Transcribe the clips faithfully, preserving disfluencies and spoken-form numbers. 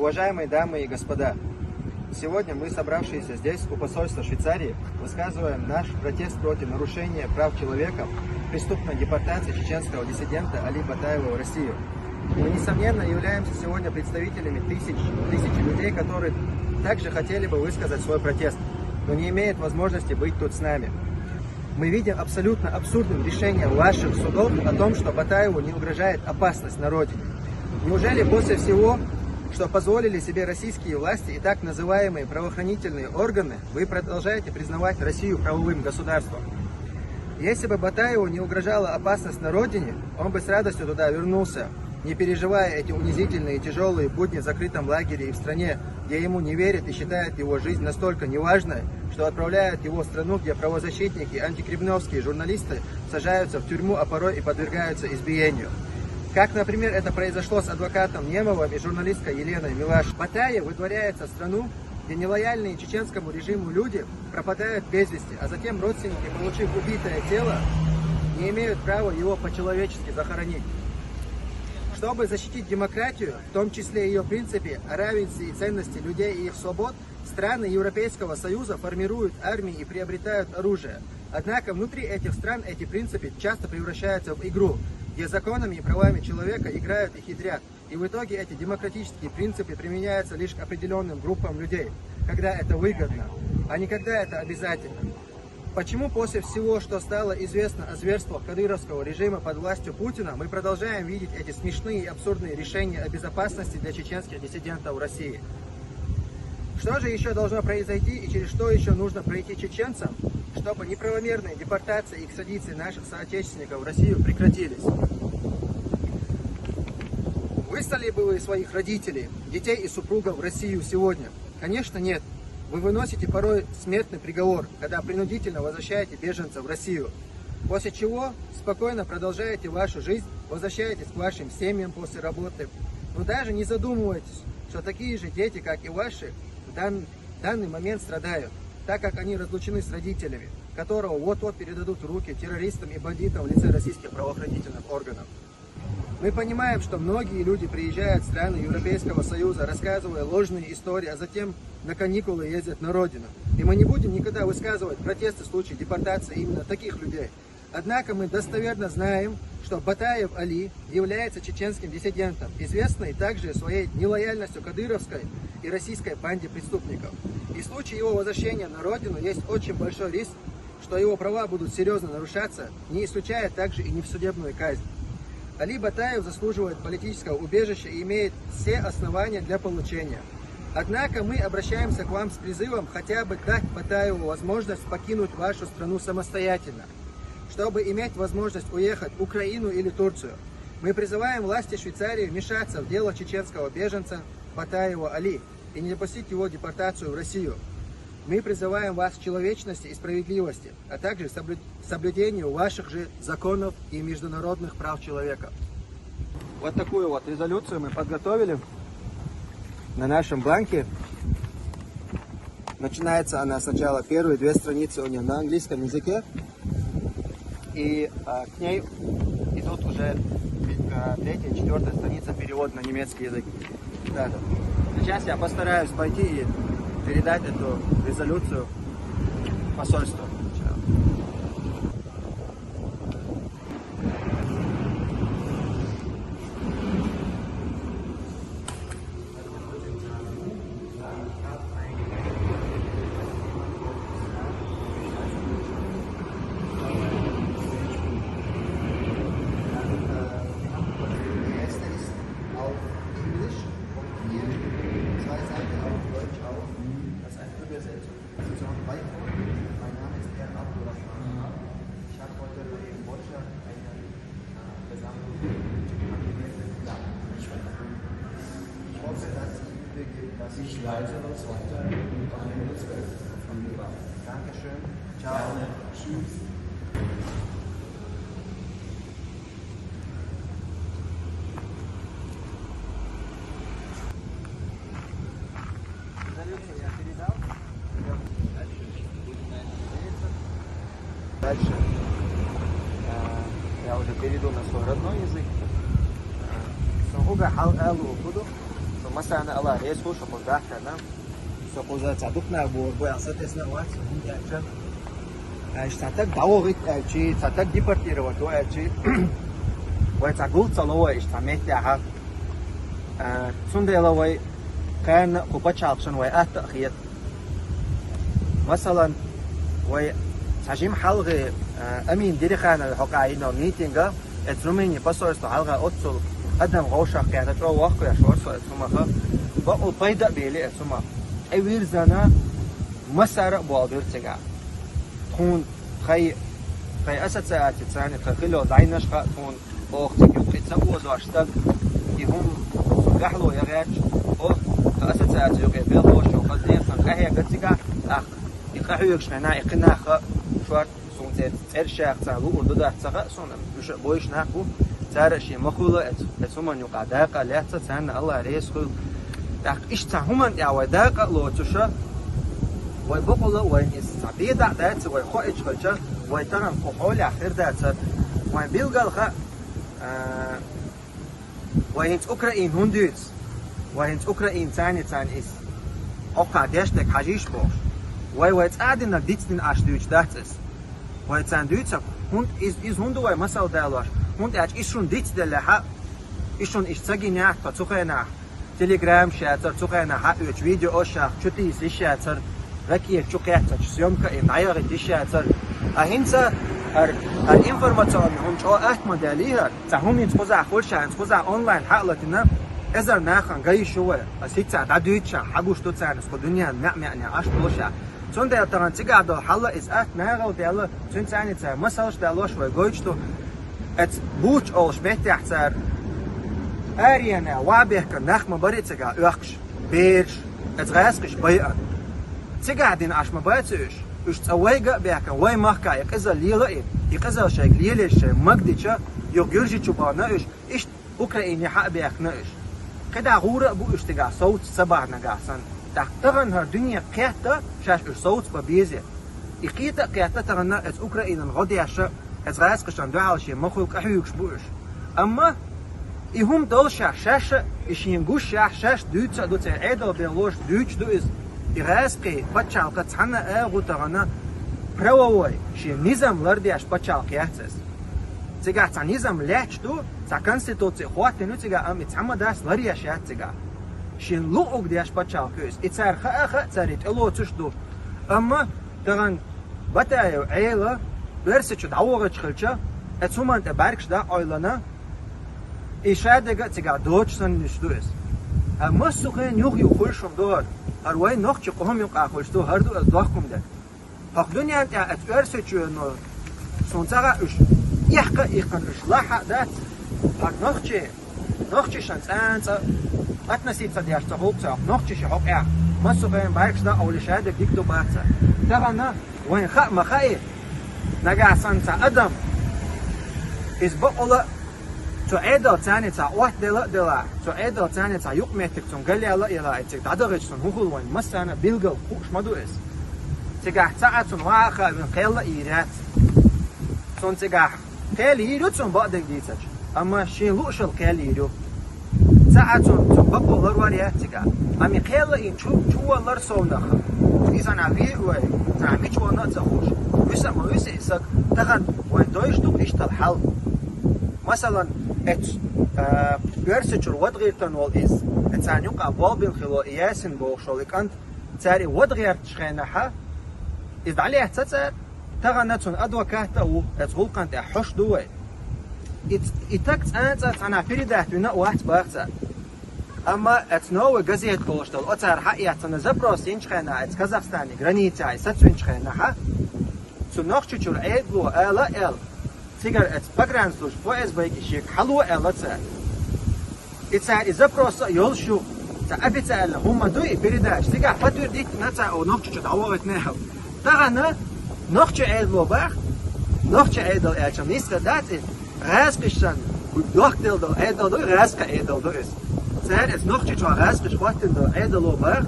Уважаемые дамы и господа, сегодня мы, собравшиеся здесь у посольства Швейцарии, высказываем наш протест против нарушения прав человека, преступной депортации чеченского диссидента Али Батаева в Россию. Мы, несомненно, являемся сегодня представителями тысяч, тысяч людей, которые также хотели бы высказать свой протест, но не имеют возможности быть тут с нами. Мы видим абсолютно абсурдным решение ваших судов о том, что Батаеву не угрожает опасность на родине. Неужели после всего, что позволили себе российские власти и так называемые правоохранительные органы, вы продолжаете признавать Россию правовым государством? Если бы Батаеву не угрожала опасность на родине, он бы с радостью туда вернулся, не переживая эти унизительные и тяжелые будни в закрытом лагере и в стране, где ему не верят и считают его жизнь настолько неважной, что отправляют его в страну, где правозащитники и антикремлевские журналисты сажаются в тюрьму, а порой и подвергаются избиению. Как, например, это произошло с адвокатом Немовым и журналисткой Еленой Милаш. Батаев выдворяется в страну, где нелояльные чеченскому режиму люди пропадают без вести, а затем родственники, получив убитое тело, не имеют права его по-человечески захоронить. Чтобы защитить демократию, в том числе ее принципы о равенстве и ценности людей и их свобод, страны Европейского Союза формируют армии и приобретают оружие. Однако внутри этих стран эти принципы часто превращаются в игру, где законами и правами человека играют и хитрят. И в итоге эти демократические принципы применяются лишь к определенным группам людей, когда это выгодно, а не когда это обязательно. Почему после всего, что стало известно о зверствах кадыровского режима под властью Путина, мы продолжаем видеть эти смешные и абсурдные решения о безопасности для чеченских диссидентов в России? Что же еще должно произойти и через что еще нужно пройти чеченцам, чтобы неправомерные депортации и экстрадиции наших соотечественников в Россию прекратились? Выслали бы вы своих родителей, детей и супругов в Россию сегодня? Конечно, нет. Вы выносите порой смертный приговор, когда принудительно возвращаете беженцев в Россию. После чего спокойно продолжаете вашу жизнь, возвращаетесь к вашим семьям после работы. Но даже не задумывайтесь, что такие же дети, как и ваши, в дан- данный момент страдают, так как они разлучены с родителями, которого вот-вот передадут в руки террористам и бандитам в лице российских правоохранительных органов. Мы понимаем, что многие люди приезжают в страны Европейского Союза, рассказывая ложные истории, а затем на каникулы ездят на родину. И мы не будем никогда высказывать протесты в случае депортации именно таких людей. Однако мы достоверно знаем, что Батаев Али является чеченским диссидентом, известный также своей нелояльностью кадыровской и российской банде преступников. И в случае его возвращения на родину есть очень большой риск, что его права будут серьезно нарушаться, не исключая также и несудебную казнь. Али Батаев заслуживает политического убежища и имеет все основания для получения. Однако мы обращаемся к вам с призывом хотя бы дать Батаеву возможность покинуть вашу страну самостоятельно, чтобы иметь возможность уехать в Украину или Турцию. Мы призываем власти Швейцарии вмешаться в дело чеченского беженца Батаева Али и не допустить его депортацию в Россию. Мы призываем вас к человечности и справедливости, а также соблю- соблюдению ваших же законов и международных прав человека. Вот такую вот резолюцию мы подготовили на нашем бланке. Начинается она сначала, первые две страницы у нее на английском языке, и а, к ней идут уже а, третья и четвертая страница, перевод на немецкий язык. Да, да. Сейчас я постараюсь пойти и передать эту резолюцию посольству. Ich leite das weiter und behandle es. Dankeschön. Ciao. Tschüss. Дальше э, я уже перейду на свой родной язык. Сонгуга хал алу куду. Массарна Аллах реза хуьлда шух кхуза дахкарна. Со кхуза цхьа дукха нах бохург бу аьлла сатесна вац, хӀунда аьлча, аьлча цхьа таг дӀавохийта аьлча, цхьа таг депортировать ду аьлча, вай цхьа гул ца ло вай иштта цхьа меттехьа. А, цундела вай кхарна кху пачхьалкхашна вай атта а хета. Масалан, вай цхьа жима хьалхе, а, Амин Дерихановн хьокъехь йина митинга, эцу Румыни посольство хьалха оццул адам гӀовшах кхета чӀогӀа воккхавеш вара со эцу хӀумаха. Бакъул пайда а бели эцу хӀумах. ТӀевирзина массара а болх бира цигахь. Тхуна тхайн, тхайн ассоциаци царна тхан хилла зӀенаш хаьа тхуна, оха цига юкъе ца озош стаг, и хӀума дуьхьало ян гӀерташ, оха тхан ассоциаци юкъе белхалуш ю, хаза дехсан къахьега цигахь, тӀаккха и къахьоьгуш хенахь, и кхин нах а шорта суна церан цӀераш яха царна луур ду дац ца хаьа суна, уьш а бовзаш нах бу, цара а шен ма хуьлу эцу, эцу хӀуманна юкъахь дакъа а лаьцна, царна Аллах реза хуьлда. ТӀаккха иштта цхьа хӀуманна тӀехь вай дакъа а лоцуша, вай бакъала а вайна иза цхьа беда а дац, вай хоуьйтуш хилча, вай тахана кху хьолехь хир дацара. Вайн билггал хаьа, а, вай хӀинца Украина хӀунда дуьйцу? Вай хӀинца Украина царна, царна иза хьокхахь деш дерг хьажийша бохуш. Вай, вай цкъа а динарг дицдина Ӏаш дуьйцуш дац иза. Вай царна дуьйцург, хӀунда иза, иза хӀунда вай масал далош? ХӀунда аьлча иза шуна дицделлехь а, иза шуна иштта ца гинехь а тхо цу хенахь, телеграмаш яцара, цу хенахь хьаоьцу видеош яха чу тийса йиш яцара, ракета чу кхеттачу съёмка а дӀаяхийта йиш яцара. А хӀинца хӀара, хӀара информационный хӀума чӀогӀа атта ма даьллий хӀара. Цхьа хӀума хӀинца кхузахь хуьлуш а, хӀинца кхузахь онлайн хьа а латийна, эзар нахана ган йиш ю вай. Аса хӀинцца дӀадуьйцуш а, хьагуш ду царна, аса кху дуьненан маьӀ-маьӀне Ӏаш долуш а. Цундела тахана цигахь долу хьал а иза атта нахала даьлла, цуьнан царна цара масалш далош вай гойтуш ду. Эцу Буча олуш меттехь цара аренехь ваха бехкан нах ма бара и цигахь оьхкуш, бераш, эцу гӀазкхаша байъина. Цигахь дина Ӏаш ма бац уьш. Уьш цкъа вайга а бехкан, вай махкахь и къизалла лела а, и къизалла шайга лелийча шайн магадича, юха Гуьржийчу бахана уьш, иштта Украине хьа а бехкана уьш. КхидӀа гӀура а бу уьш цигахь совца ца бахьа нагахь санна. ТӀаккха тахана хӀара дуьне кхетта, шаьш уьш совца бан безе. И кхета а кхетта тахана эцу Украинан гӀо деш а, эцу гӀазкхашна дуьхьал шен ма хуьлу къахьоьгуш бу уьш. Амма и хӀума доллушехь шаьш а, и шена гушшехь шаьш дуьйцуш а ду, церан Ӏедал белхалоша дуьйцуш ду иза. И гӀазкхийн пачхьалкх цхьана а гӀу тахана правовой, шен низам лардеш пачхьалкх яц иза. Цигахь цхьа низам лаьтташ ду, цхьа конституци хӀоттийна ю цигахь, амма и цхьа ма дац, ларъеш яц цигахь. Шен луъург деш пачхьалкх ю иза. И цара хаа а хаьа, цара и тӀелоцуш ду. Амма тахана Батаев Ӏела Оьрсийчу дӀавохуьйтуш хилча, эцу хӀуманна тӀе бӀаьргаш дӀа а Ӏойлана, и шадерг а цигахь доцуш санна нуьйш ду иза. ХӀара массо а хенахь юха-юха хуьлуш хӀума ду хӀара. ХӀара вайн нохчийн къоман юкъахь хуьлуш ду, хӀара ду аса дохкун дерг. ХӀокху дуьненна тӀехь эцу Оьрсийчоьно суна ца хаьа уьш, эккха а иккхина уьш лахьа а дац. ХӀара нохчий, нохчий шайн цӀанца относиться деш ца хуьлу цара, нохчий ши хьокъехь массо а хенахь бӀаьргаш дӀа а Ӏовлий шадерг дика ду бац цара. Тахана вайн хаа ма хаьий, нагахь санна цхьа адам, иза бакъала а цу Ӏедал царна цхьа отта дела а делахь, цу Ӏедал царна цхьа юкъаметтиг цунна галъяьлла а елахь, и цига дӀадахийтуш цунна хӀун хуьлу вайн массарна а билггал хууш ма ду иза. Цигахь цхьа а цунна ваха а хаьа, вина кхел а йийр яц. Цунна цигахь кхел йийр ю цунна бакъдерг дийцича, амма шен луъушалла кхел йийр ю. Цхьа а цунна, цунна бакъо ларвар яц цигахь. Амма и кхел а йина чу, чу валлар совнаха. Иза нах ве а вай, цхьа мича ванна а ца хууш. Виса а ма виса и саг, тахана вайн дойуш ду иштта хьал. Масалан, эцу, а, Оьрсийчуьра вада гӀиртина волу иза, эцарна юкъахь болх бина хилла и Ясин бохуш волу и кӀант, цара и вада гӀертачу хенахьа, иза дӀалаьцна цара, тахана цунна адвокат а ву, эцу гӀуллакхана тӀехь хьош ду вай. И ц-, и таг цӀанца цхьана передать вина а вац баха цара. Амма эцу «Новая газета» болуш долу, оцара хьаэцна запрос йинчу хенахь, эцу Казахстане границехь и сацвинчу хенахьа, цу Нохчийчуьра Ӏедало ала а аьлла, цигара эцу погранслужба, ФСБ-га и шега хьало а аьлла цара. И цара и запрос а йолуш ю, цхьа официально хӀума ма ду и передача. Цигахь подтвердить дина цара, о, Нохчийчу дӀавохуьйтина аьлла. Тахана нохчийн Ӏедало баха, нохчийн Ӏедал аьлча нийса дац и, гӀазкхашна дохкаделла долу Ӏедал ду, гӀазкхийн Ӏедал ду иза. Цара иза Нохчийчохь гӀазкхаша хӀоттийна долу Ӏедало баха,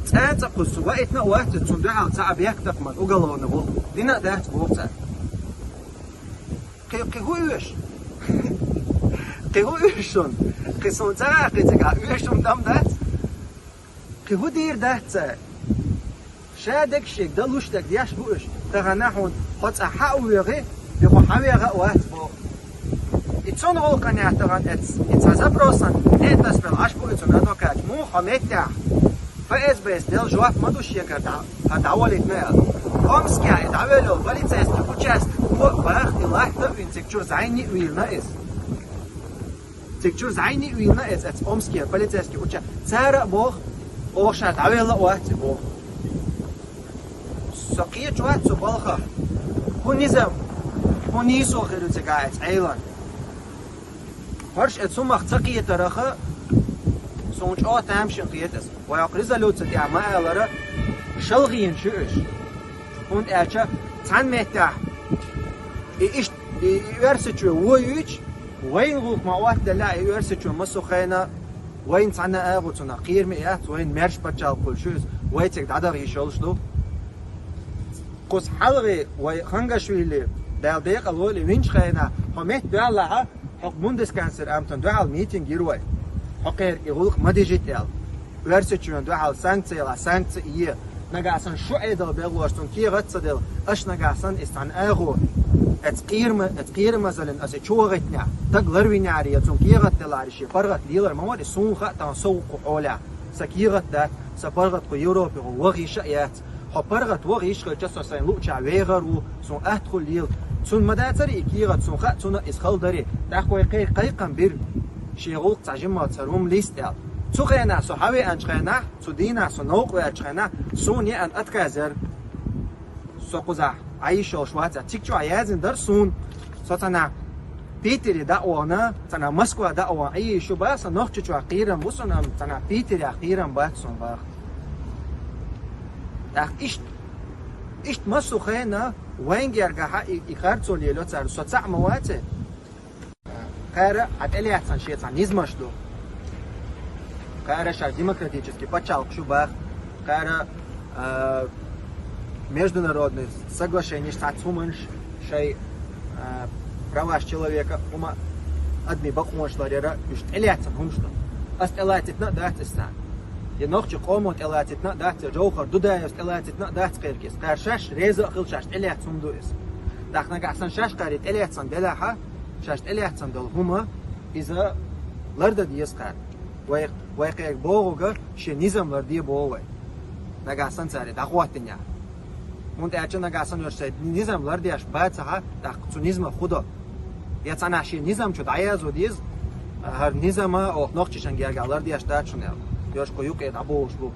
цӀанца кхуза ваийтина а вац иза, цунна дуьхьал цхьа а бехктакхаман уголовный гӀуллакх дина а дац боху цара. Кхин, кхин хӀун оьшу? Кхин хӀун оьшу шуна? Кхы суна ца гӀа, кхы цига уьш хӀума там дац. Кхы хӀу дийр дац цара? Ша дегашега далуш дерг деш бу уьш. Тахана хьуна хьо цӀа хьа а вегӀи, и хьо хьавегӀа а вац боху. И цунна гӀуллакхана тахана эц, и цхьа запросан, не тасбел Ӏаш бу и цунна адвокат. Муха хьо меттехь? ФСБ-с делла жоп ма ду шегара дӀа, хьан дӀаваллийтина аьлла. Омскехь и дӀавелла йолу полицейский участок бу баха и латта а вина, цига чуьра зӀене а вийна иза. Цига чуьра зӀене а вийна иза, эц Омскера полицейский уча. Цара а боху, оха ша дӀавелла а вац и боху. Со кхечу вац цу балхах. ХӀун низам, хӀун нийсо хир ю цига эц Ӏелан. ХӀорш эц хӀумах ца кхетараха, суна чӀогӀа тамашийна хета иза. Вай хӀокху резолюци тӀехь ма алара, шалгӀийна шу уьш. ХӀунда аьлча цхьана меттехь и иштта, и, и Оьрсийчоь вуьйцуш, вайна гӀуллакх ма-оттаделла, и Оьрсийчоь массо а хенахь вайна цхьана агӀо цунах кхераме яц, вайна маьрша пачхьалкх хуьлуш ю иза, вай цига дӀадаха йиш йолуш ду. Кхуза хьалхе вай Хангашвили, Дала декъала войла, винчу хенахь, хьо метта доьллахьа, хьо Бундесканцлер амтана дуьхьал митинг йира вай. Хьо кхерга и гӀуллакх ма дижийта аьлла. Оьрсийчоьнна дуьхьал санкци ялахь, санкци е. Нагахь санна шу Ӏедал бегӀош цунна кехат ца делла, аша нагахь санна иза цхьана агӀо. Эца кхерама, эца кхерамазаллина аса чу вахийтинехь, стаг ларвинехьара я цунна кехат делахьара, шен паргӀат лелар ма вара, и суна хаьа тахана со ву кху хьолехь. Сан кехат дац, сан паргӀат кху Европехула ваха йиш а яц. Хьо паргӀат ваха йиш хилча, со сайн луъучохь вехар ву, суна атта хуьлу лела. Цунна ма дацара и кехат, суна хаьа, цунна иза хала дарий. ТӀаккха вай кхайкхам бира, шен гӀуллакх цхьа жимма цара хӀума листа аьлла. Цу хенахь со хьавеанчу хенахь, цу дийнахь со новкъа веачу хенахь, суна еана отказ яра. Со кхузахь Ӏан йиш йолуш вац, цига чохь яздина дара суна. Со цхьанхьа Питере дӀа а вахана, цхьанхьа Москва дӀа а вахана, Ӏан йиш ю баха, сан Нохчийчохь кхерам бу суна, амма цхьанхьа Питерехь кхерам бац суна баха. ТӀаккха иштта, иштта массо а хенахь вайн гергахьа и, и харцо лело цара, со цхьаъ ма вац. Кхара хьан тӀелаьцна шен цхьа низамаш ду. Кхара шаьш демократический пачхьалкхаш ю баха. Кхара, а, международный соглашенеш, цхьацца хӀуманаш, шайн, а, праваш человека, хӀума, адамийн бакъонаш ларъяра, уьш тӀелаьцна хӀуманаш ду. Ас тӀелацитина а дац иза царна. Я нохчийн къомо тӀелацитина а дац, я Жовхар Дудаевс тӀелацитина а дац кхерга иза. Кхара шаьш реза а хилла, шаьш тӀелаьцна хӀума ду иза. ТӀаккха нагахь санна шаьш кхара тӀелаьцна делахьа, шаьш тӀелаьцна долу хӀума, иза лардан деза кхара. Вай, вай кхерга бохург шен низам ларде боху вай. Нагахь санна цара дӀахӀоттинехь. ХӀунда аьлча нагахь санна уьш сайн низам лардеш бацахьа, тӀаккха цу низамах хӀун до? Я цхьанхьа шен низам чу дӀаязо деза, хӀара низам а оха нохчашна гергахь лардеш дац шуна аьлла. Уьш кху юкъе дӀаболуш бу.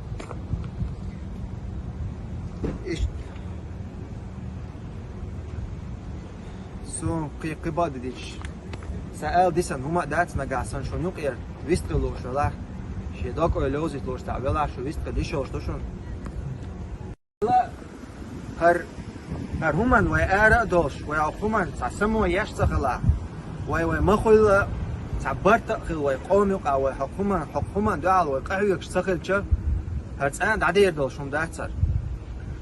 Иштта. Суна кхин кхин бакъ дидича, сан ала дисина хӀума а дац, нагахь санна шуна юкъера вистхила лууш велахь, шен дог-ойла йовзийта лууш цхьаъ велахь, шу вистхила йиш йолуш ду шуна. ХӀара, хӀара хӀуманна вай ара а долуш, вай хӀокху хӀуманна цхьа само еш ца хилахь, вай, вай ма хуьлла, цхьа барт а хила вай къоман юкъахь, вай хӀокху хӀуманна, хӀокху хӀуманна дуьхьал вай къахьоьгуш ца хилча, хӀара цкъа а дӀадер долуш хӀума дац хӀара.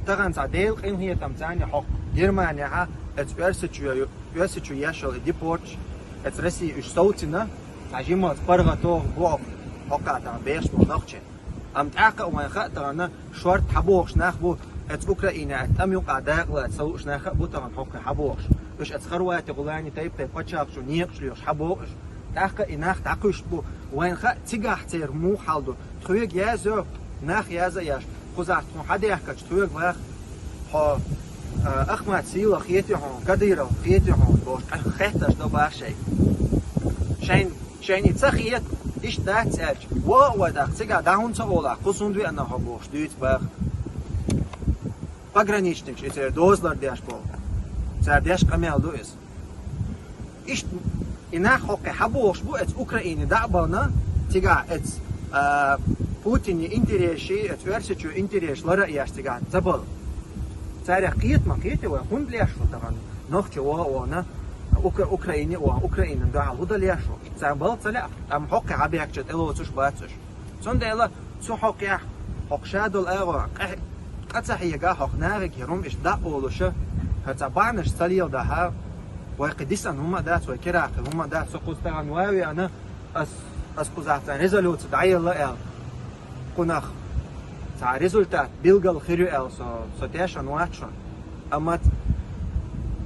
Тахана цхьа Делан къинхетам царна хӀокху Германехьа, эца Оьрсийчоь, Оьрсийчу еш йолу и депорташ, эца Россия уьш совцийна, цхьа жимма паргӀато боху хӀокху тахана бехаш болу нохчий. Амма тӀаккха а вайн хаьа тахана шорта хьабохуш нах бу, эца Украинехь тӀам юкъахь дакъалаца ца лууш нах а бу тахана хӀокху хьабохуш. Уьш эца Хорвати гӀулани тайп-тайпа пачхьалкхаш чу некъаш лоьхуш хьабоху уьш. ТӀаккха и нах дӀакхуьйсуш бу, вайн хаьа цигахь церан муха хьал ду. Тхоьга язйо, нах язъеш, кхузахь тхуна хьан дехкачу тхоьга ваха, хьо, а, Ахмат Сийлах хетий хьуна, Кадыров хетий хьуна бохуш, къа-, хеттарш до баха шайн. Шайн, шайн и ца хета, иштта дац аьлча, ваха а вай тӀаккха цигахь дӀа хӀунда ца олахь, кху сунда веана хьо бохуш дуьйцу баха. Пограничникаш и церан дозалар деш болу. Цара деш къамел ду иза. Иштта и нах хӀокхе хьабохуш бу, эца Украине дӀа а бахана, цигахь эца, а, Путинан интересаш, эца Оьрсийчоь интересаш лара а еш цигахь ца бала. Царах кхета ма кхета вай, хӀунда леш ву тахана нохчи ваха а вахана, Укра-, Украине а вахана, Украинан дуьхьал хӀун дан леш ву? Царна бала ца лаьа, амма хӀокхе хьабехкача тӀелоцуш бац уьш. Цундела цу хьокхехь, хьокху ша долу агӀор къа-, къа ца хьега, хьокху нахе хӀара хӀума иштта дӀа а олуша, хӀара цхьа бахьанаш ца леладахьа, вай кхин дисина хӀума а дац, вай кирахь кхин хӀума а дац, со кхуза тахана ван а веана, ас Ас кхузахь цхьа резолюци дӀаелла аьлла, кхунах цхьа результат билггал хир ю аьлла со, со тешан вац шуна. Амма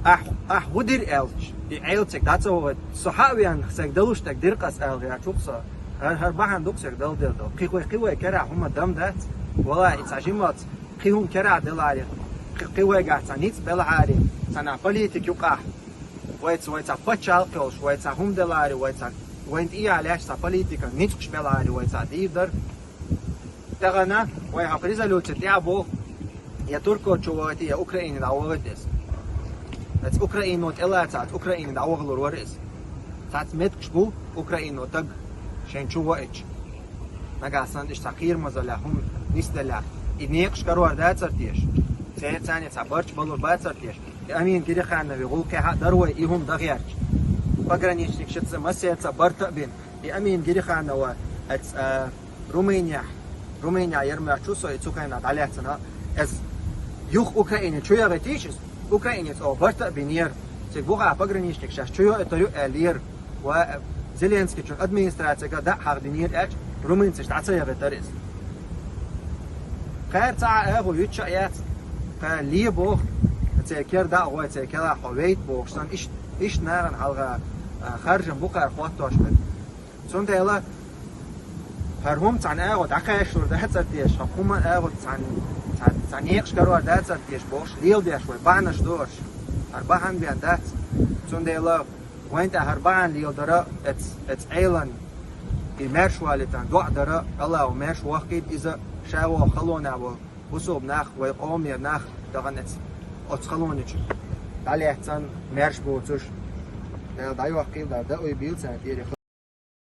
ахь, ахь хӀу дира аьлча, и Ӏелциг дӀа ца вахийта, со хьа а веана, сайга далуш дерг дира-кх ас аьлла гӀерташ ву-кх со. ХӀара, хӀара бахьана ду-кх сайга дала деза дала. Кхин вай, кхин вай керахь хӀума дам дац. Валлахьи, и цхьа жималц кхин хӀума керахь делахьаре, кхин, кхин вайгахь цхьа ницкъ белахьаре, цхьа нах политика юкъахь. Вайца, вайца паччахьалкх йолуш, вайца хӀума делахьаре, вайца, вайна тӀехьа лаьтташ цхьа политикан ницкъаш белахьаре, вайца дийр дара. Тахана вай хӀокху резолюци тӀехь боху, я Турко чу вахийта, я Украине дӀавахийта иза. Оцу Украино тӀелаца, оцу Украине дӀавахалур вара иза. Цхьацца меттигаш бу Украино таг шайна чу вахийташ. Нагахь санна иштта цхьа кхерамазаллехь, хӀума нисделлехь, и некъаш карор дацара теша? Церан царна цхьа барт балур бацара теша? И Амин Гирихановн гӀуллакхехь а дара вай и хӀума дан гӀерташ. Пограничникашца массаьрца барт а бина, и Амин Гириханов, оцу, а, Румынехь, Румынехь яра моьттуш ву со, и цу хенахь дӀалаьцна. Иза юха Украине чу яхийтийша иза? Украинец оха барт а бинера. Цига бухахь пограничникаш шаьш чу йоуьйтур ю аьллера. Ва Зеленскийчун администрацига дӀа а хьахдинера аьлча, румынцаша дӀа ца яхийтара иза. Кхара цхьа а агӀо юьтуш а яц, кхара ле боху, церан кара дӀа а гӀой, церан кара хьо вейта бохуш санна, иштта, иштта нахана хьалха, а, харжам бу кхара хӀоттош берг. Цундела хӀара хӀума цхьана агӀор дӀакхачалур дацара теша, хӀокху хӀуман агӀор цхьана, цхьа, цхьа некъаш карор дацара теша бохуш, леладеш вай бахьанаш дохуш, хӀара бахьана бен дац. Цундела вайна тӀехь хӀара бахьана леладара, эц-, эцу Ӏелан и маьрша валийтан доӀа дара, Аллахо маьрша вахкийта иза, ша воху халонехь волу бусулба нах, вай къомера нах, тахана эц-, оцу халони чу дӀалаьцна, маьрша боцуш. Дала дӀайоккхийла, Дала даима бийла царна тӀера.